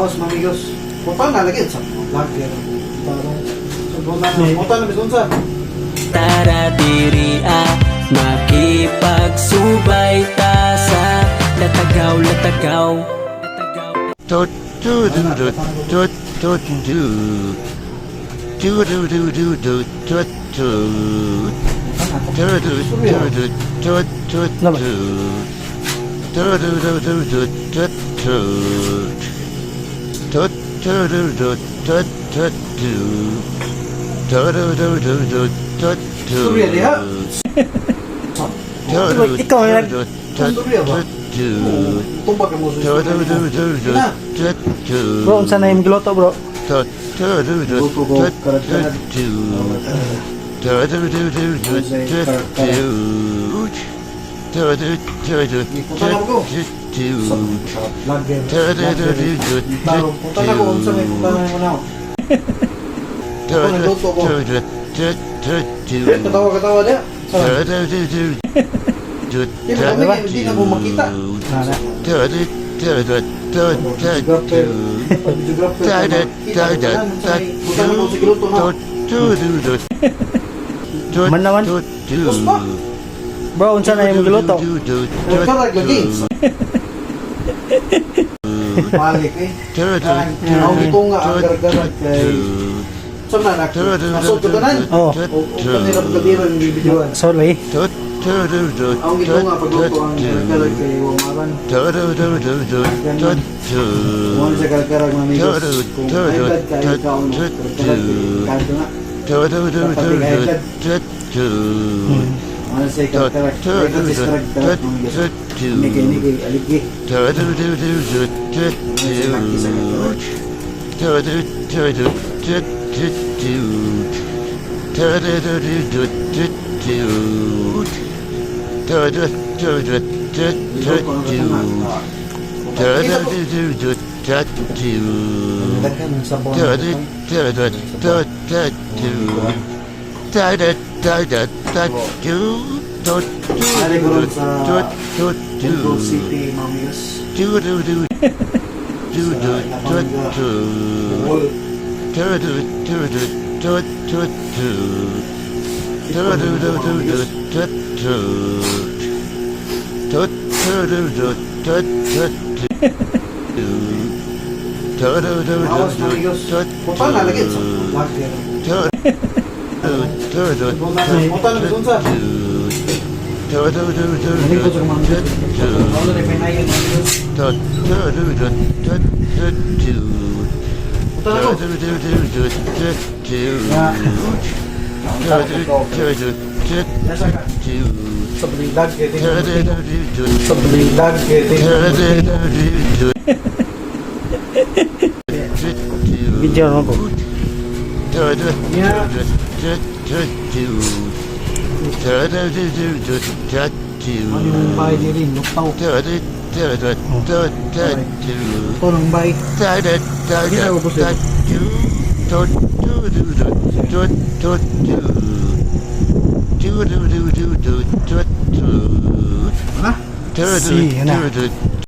Boss, mamigos. Punta na lagi sa mga vlogger. Tarong. So, punta na. Punta na bisan sa. Tara diri ah, makipagsubay ta sa latagaw latagaw. Tut do do do tut tut do do do do do do tut tut do do do do tut tut do do do do do do tut tut tut do do do tut tut do do do do do do tut Istorya diha. Do do Ikaw ang do tut tut do Tumba ka mo sa do do do do do tut tut. Bro, unsa na imong giluto, bro? Do do do do Luto ko, do karag-karag. Do do do do do do do do do do do do Punta na ko. Do Sa vlogger. do do do do do. Tarong. Punta na ko. Unsa may punta na mo na. Do do do do do do do. Katawa katawa diha. Sa. Do do do do do. Di ba kami hindi na mo makita. Nana. Do do do do do do. Videographer. Videographer. Da da da da da. Punta na ko sa giluto na. Do do do do. Man naman. Do do. Kuspa. Bro, unsa na imong giluto? Karag lagi. Balik eh. Ang tunga ang garagaran kay sa na nasod ko tanan. Oh. O o kanila pagkabiro yung bibidyoan. Sorry. Ang gitunga pagluto ang garagaran kay Wamaran. Mo sa garagaran, mga amigos. Kung high blood kayo kaon mo garagaran kay kanto na. Mo sa garagaran. Kay sa garagaran, mga amigos. Nigay nigay aligi. Mo sa laki sa garagaran. Giluto ang katanga. Kita ko. Daghan ng sabaw ng katang. Ari ko ron sa Central City, mga amigos. Sa Ilabanga. Bohol. Ito mga amigos. Awas, mga amigos. Punta na lagi sa vlogger. Punta na, punta na bisan sa. Dali ko sa mga amigos. Wala na pinayon, mga amigos. Punta na ko. Ya. Nasa ka. Sa vlog kay Sa vlog kay Video naman ko. Ya. Ano yung bahay diri? Luktaw. Ito ng bahay. Hindi na ubos ito. Ano? Si, yun na.